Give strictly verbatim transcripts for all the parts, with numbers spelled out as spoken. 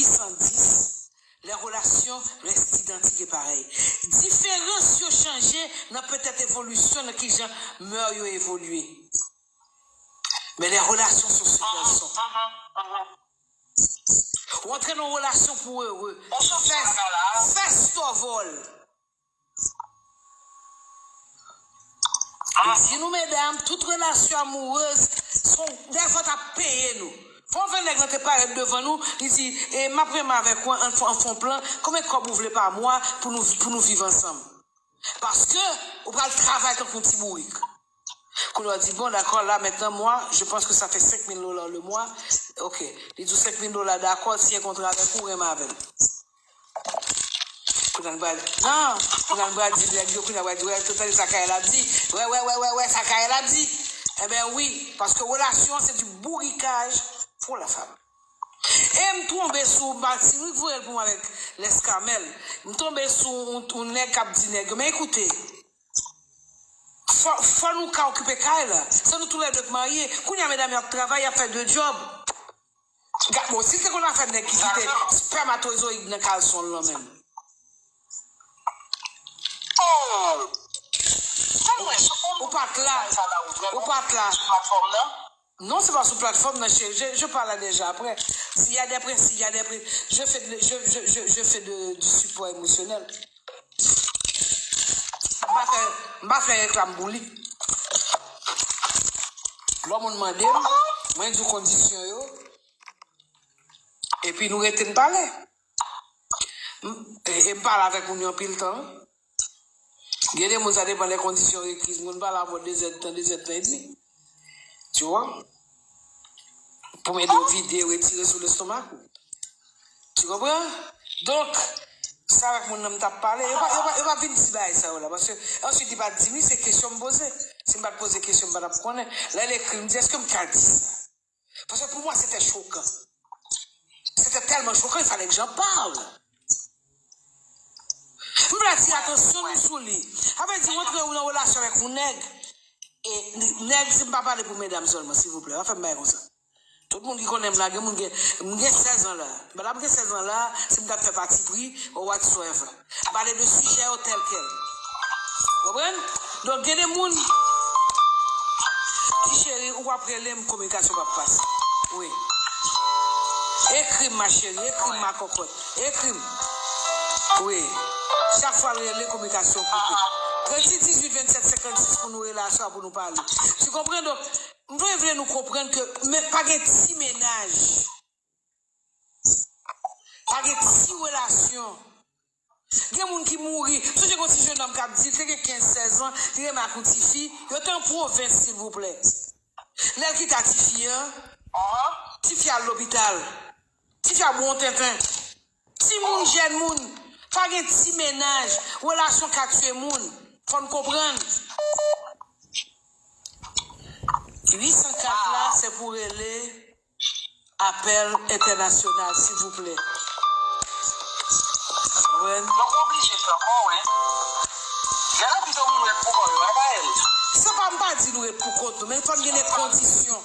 san dis, les relations restent identiques et pareilles. Diferans yo chanje nan petèt evolisyon nan kijan mè yo evolye. Men les relations sont ce qu'elles sont. Ou antre nan yon relasyon pou ere. Fè, fè stòvòl. Li di nou, medam, tout relasyon amourez, se yon, dèfwa t ap peye nou. Fò w fè nèg lan te parèt devan nou, li di, e m ap renmen avèk ou, an fè, an fè yon plan, konbyen kòb ou vle pa mwa pou nou, pou nou viv ansanm? Paske ou pral travay tankou yon ti bourik. Kounye a w di, bon, dakò, la, maintenant, moi, je pense que ça fait cinq mille dollars le mois. Ok. Li di w senk mil dola, dakò, siyen kontra avèk ou, renmen avè m. Kounye a l pral, non, kounye a l pral di nèg yo, kounye a l pral di, wè, tande sa Kayèl ap di. Wè, wè, wè, wè, wè, sa Kayèl ap di. Enben wi, paske relasyon an se du bourricage pour la femme. E m tonbe sou, Martinique voye l pou mwen avèk Leskamèl. M tonbe sou yon, yon nèg k ap di nèg yo, men ekoute, fò, fò nou ka okipe kay la. Se nou toulède k marye. Kounye a medam yo ap travay, y ap fè de djòb. Gad, bon, si se konn afè nèg ki kite spèmatozoyid nan kalson l lan menm. Oh! Ou pa t la. Ou pa t la. Non, c'est pas sur plateforme, non, chérie. Je, je parle à des gens après. Il y a des principes, il y a des pri-, je fais de, je, je, je, je fais de, du support émotionnel. M pa fè, m pa fè reklam pou li. Lè moun mande m, mwen di w kondisyon yo. Epi nou rete n pale. M, e, e m pale avèk moun yo anpil tan. Gen de moun, sa depann de kondisyon rekiz. Moun pale avè w de zèdtan, de zèdtan edmi. Tu vois? Pou m ede w vide, retire sou lestomak ou. Tu comprends? Donk, se avèk moun nan m t ap pale. Yo pa, yo pa, yo pa vin di bagay sa yo la. Paske, answit, li pa t di m, se kesyon m poze. Si m pa t poze kesyon, m pa t ap konnen. Lè l ekri, m di, èske m ka di sa? Parce que pour moi, c'était choquant. C'était tellement choquant, il fallait que j'en parle. M vle atire atansyon nou sou li. Sa vle di, ou antre ou nan relasyon avèk yon nèg, e nèg, si m pa pale pou medam sèlman, silvouplè, pa fè m bagay konsa. Tout moun ki konnen m la, gen moun gen, m gen sèz an la. Pandan m gen sèz an la, si m t ap fè patipri, or whatsoever. Pale de sijè yo tèlkèl. Konprann? Donk, gen de moun, ti cheri, ou ap rele m, kominikasyon p ap pase. Wi. Ekri m, ma chérie, ekri m, ma cocotte. Ekri m. Wi. Chak fwa l rele, kominikasyon koupe. Trannsis dizuit vennsèt senkannsis pou nou rele aswè pou nou pale. Tu comprends? Donk, m vle, vle nou konprann ke, men, pa gen ti menaj. Pa gen ti relasyon. Gen moun ki mouri. M sonje gen yon ti jenòm k ap di, li te gen kenz, sèz an, li renmen ak yon tifi. Yo te an pwovens, silvouplè. Lè l kite a tifi an, tifi a al lopital. Tifi a bon tenten. Timoun, jèn moun, pa gen ti menaj. Relasyon ka tiye moun. Fò n konprann. Uit san kat la, se pou rele apèl entènasyonal, silvouplè. Konprann? Donk, ou oblije fè kò w, wi. Gen anpil moun ret pou kò yo, wi, Gaëlle. Se pa m pa di nou ret pou kont nou, men fò n gen de kondisyon.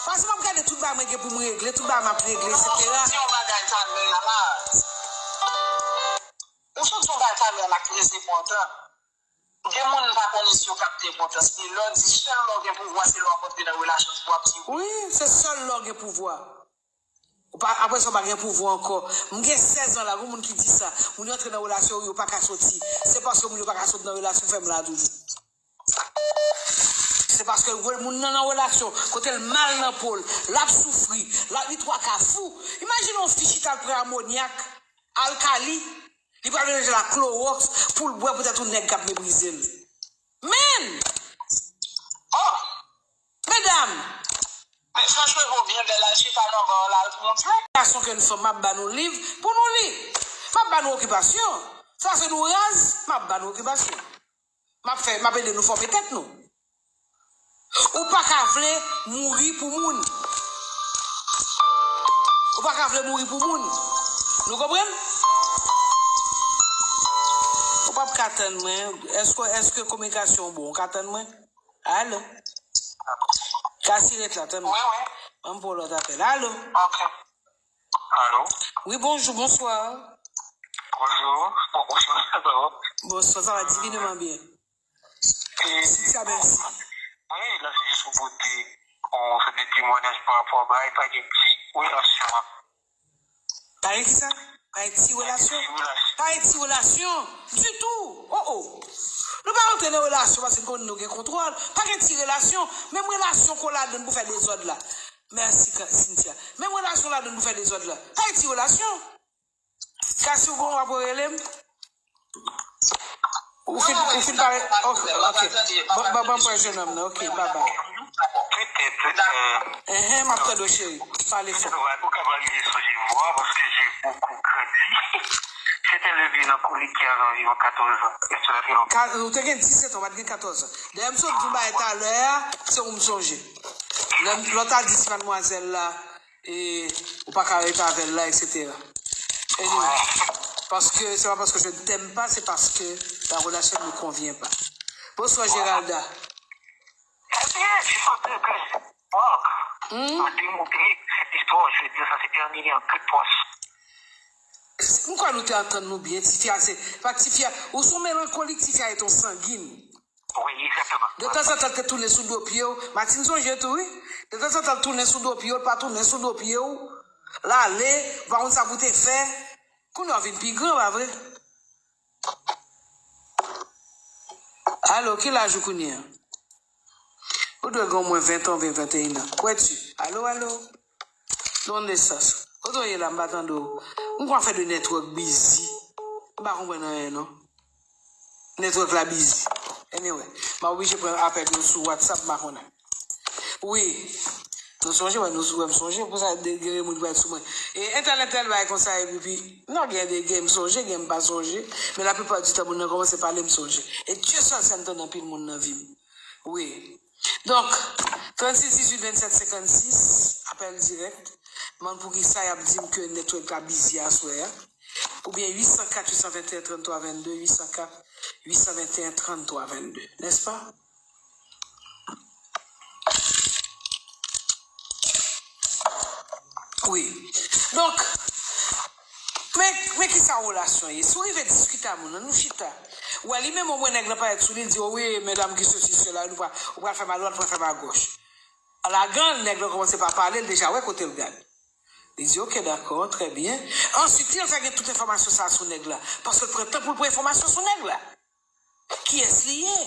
Paske m ap gade tout bagay mwen gen pou m regle, tout bagay m ap regle, etsetera. Ou sot di yon bagay talè a la. Ou sot di yon bagay talè a la ki trè enpòtan. Gen moun pa konn isi yo kapte enpòtans li. Lè w di sèl lè w gen pouvwa, se lè w ap antre nan relasyon pou w ap di wi. Wi, se sèl lè w gen pouvwa. Ou pa, apre sa, w pa gen pouvwa ankò. M gen sèz an la, gon moun ki di sa. Moun yo antre nan relasyon, yo pa ka soti. Se paske moun yo pa ka soti nan relasyon, fè m la toujou. Se paske re-, moun nan nan relasyon, kote l mal nan po l, l ap soufri, l ap, li twa ka fou. Imajine yon fi chita, l pran amonyak, alkali, li pral melanje l ak klowòks pou l bwè poutèt yon nèg k ap meprize l. Men! Oh! Medam! Men franchman, vo byen bèl al chita nan ba w la, al pran yon djòb. Gason ke n fanm, m ap ba nou liv pou nou li. M ap ba nou okipasyon. Sa se nou raz, m ap ba nou okipasyon. M ap fè, m ap ede nou fòme tèt nou. Ou pa ka vle mouri pou moun. Ou pa ka vle mouri pou moun. Nou konprann? Ou p ap ka tann mwen. Èske, èske kominikasyon bon? Ou ka tann mwen? Alo? Kasi ret la, tann mwen. Wi, wi. Ban m pran lòt apèl. Alo? Ok. Alo? Wi, bonjou, bonswa. Bonjou. Bon, bonswa, sa va? Bonswa, sa va divineman byen. E, Cynthia, mèsi. Mwen, la, se jis pou pote yon sòt de temwayaj pa rapò a bagay, pa gen ti relasyon an. Pa gen kisa? Pa gen ti relasyon? Pa gen ti relasyon ditou. Oh, oh. Nou pa rantre nan relasyon paske nou konnen nou gen kontwòl. Pa gen ti relasyon. Menm relasyon ke w ladann pou fè dezòd la. Mèsi, Ka-, Cynthia. Menm relasyon w ladann pou fè dezòd la. Pa gen ti relasyon. Kasi, ou bon, w ap rele m? Ou fin, ou fin pale? Ok, ok. Bon, bon, bon, pran jennonm nan. Ok, bye bye. Petèt, euh, Enhen, m ap tande w, cheri. Pale fò. Petèt ou ka, ou ka pa rive sonje vwa, paske j'ai beaucoup grandi. J'étais élevé dans Comiquet à environ quatorze ans. Et cela fait longtemps. Ka-, ou te gen disèt an, ou pa t gen katòz an. Dayè, m sot di w bagay talè a, se ou m sonje. Lè m, lè w ta di ti madmwazèl la, e ou pa ka rete avè l la, et cetera. Anyway, parce que, c'est pas parce que je ne t'aime pas, c'est parce que la relation ne me convient pas. Bonsoir, Géralda. Très bien, je suis content que, wow. Hmm? Mwen te moute cette histoire, je veux dire, ça s'est terminé en queue de poisson. M kwè nou te antann nou byen, tifi a se, pa tifi a, ou se yon melankolik, tifi a se yon sangin. Wi, egzakteman. De tanzantan, l te tounen sou do pye w. Martine sonje tou, wi. De tanzantan, l tounen sou do pye w, l pa tounen sou do pye w. L ale, ou pa konn sa pou te fè. Kounye a w vin pi gran, pa vre? Alo, ki laj ou kounye a? Ou dwe gen omwen ven tan oubyen venteyen an. Wè ti. Alo, alo? Donde sas. Kote w ye la, m pa tande w. M kwè afè de network busy. M pa konprann anyen, non. Network la busy. Anyway, m ap oblije pran apèl yo sou WhatsApp, m pa konnen. Wi. Nou sonje, wè, nou wè m sonje, pou sa de, gen moun ki pa sou mwen. E entèl, entèl, bay konsa, epi, pi, non, gen de, gen m sonje, gen m pa sonje, men laplipa di tan, moun nan kòmanse pale, m sonje. E Dye sèl sa m tande anpil moun nan vi m. Wi. Donk, trannsis dizuit vennsèt senkannsis, apèl dirèk. Mwen pou ki sa y ap di m ke network la busy aswè a. Oubyen uit san kat, uit san venteyen, tranntwa vennde, uit san kat, uit san venteyen, tranntwa vennde. N'est-ce pas? Wi. Donk, men, men ki sa relasyon ye? Si w rive diskite a moun nan, nou chita. Ou wè li menm, ou wè nèg lan parèt sou li, li di, "O wi, medam ki sesi, sela, nou pral, ou pral fè m adwat, ou pral fè m agòch." An lagan, nèg lan kòmanse pa pale, l deja wè kote l gad. Li di, "Ok, dakò, trè byen." Answit, li fè gen tout enfòmasyon sa a sou nèg la. Paske l pran tan pou l pran enfòmasyon sou nèg la. Kiyès li ye?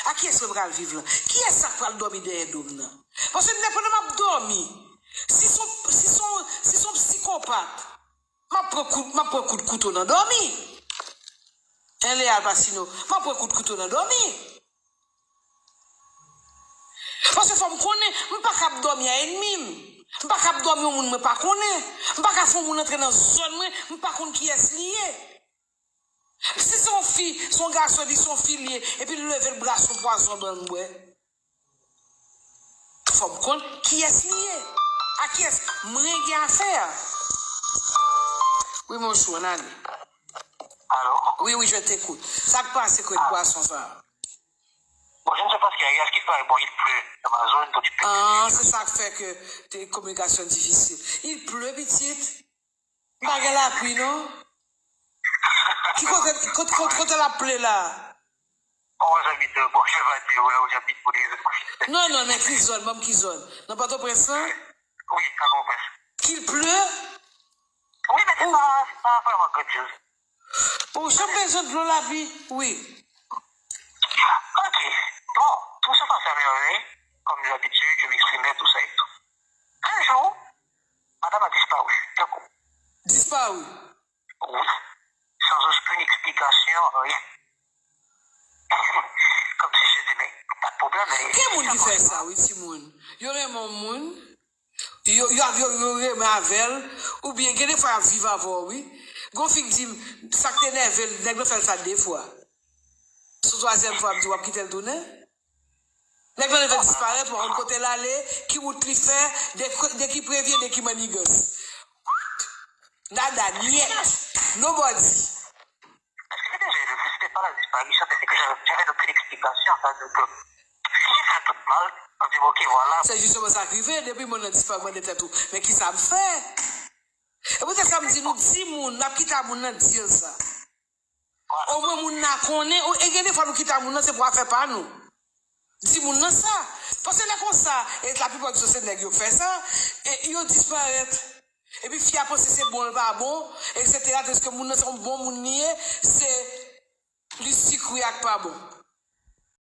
A kiyès mwen pral viv lan? Kiyès sa k pral dòmi dèyè do m nan? Paske nenpòt lè m ap dòmi, si son, si son, si son psikopat, m ap pran kout, m ap pran kout kouto nan dòmi. Enleal Pacino, m ap pran kout kouto nan dòmi. Paske fò m konnen, m pa kab dòmi a ènmi m. M pa kab dòmi yon moun mwen pa konnen. M pa ka fè yon moun antre nan zòn mwen, m pa konn kiyès li ye. Si se yon fi, se yon gason, epi se yon fi li ye, epi l leve l brase yon pwazon ban m bwè, fò m konn kiyès li ye. A kiyès mwen gen afè a? Wi, mon chou, ann ale. Allô? Wi, wi, je t'écoute. Sa k pase, kwèt bwason sa a? Bon, je ne sais pas ce qui arrive. À ce qu'il paraît, bon, il pleut dans ma zone, donc il pleut. Ah, c'est ça qui fait que tes communications difficiles. Il pleut, pitit. M pa gen lapli, non. Ki kote, kote, kote, kote l ap ple la? Oh, j'habite, euh, bon, je vais dire, là où j'habite, pour des raisons. Non, non, men ki zòn, ban m ki zòn. Nan Pòtoprens lan? Oui, à Port-au-Prince. Qu'il pleut? Oui, mais c'est pas, c'est pas vraiment grand chose. Bon, ou janm bezwen dlo lapli? Oui. Ok. Bon, tout se passe à merveille. Comme d'habitude, je m'exprimais, tout ça et tout. Un jour, madame a disparu, d'un coup. Disparu? Oui. Sans aucune explication, rien. Comme si je dis, mais pas de problème, mais... Gen moun ki fè sa, wi, timoun. Yo renmen yon moun, yo, yo, yo, yo renmen avè l, oubyen gen de fwa y ap viv avè w, wi. Gon fi k di m, sa k te nève l, nèg lan fè l sa de fwa. Sou twazyèm fwa, m di, w ap kite l tounen? Nèg lan leve disparèt, ou pa konn kote l ale, ki wout li fè, de, de ki prevye, de ki mannigans. Nada, niet, nobody. Est-ce que déjà, c'était pas la disparition, c'est que j'avais, j'avais aucune explication, ça, donc, euh, si j'ai fait un truc mal, on dit, ok, voilà. Se jisteman sa k rive, depi moun nan disparèt, mande tèt ou, men ki sa m fè? E poutèt sa m di nou, di moun, n ap kite a moun nan di l sa. Omwen moun nan konnen, e gen de fwa nou kite a moun nan, se pou afè pa nou. Di moun nan sa. Paske lè konsa, e laplipa di yo se nèg yo k fè sa, e yo disparèt. Epi fi a panse se bon, l pa bon, etsetera. Tandiske moun nan se yon bon moun li ye, se li sikwi ak pa bon.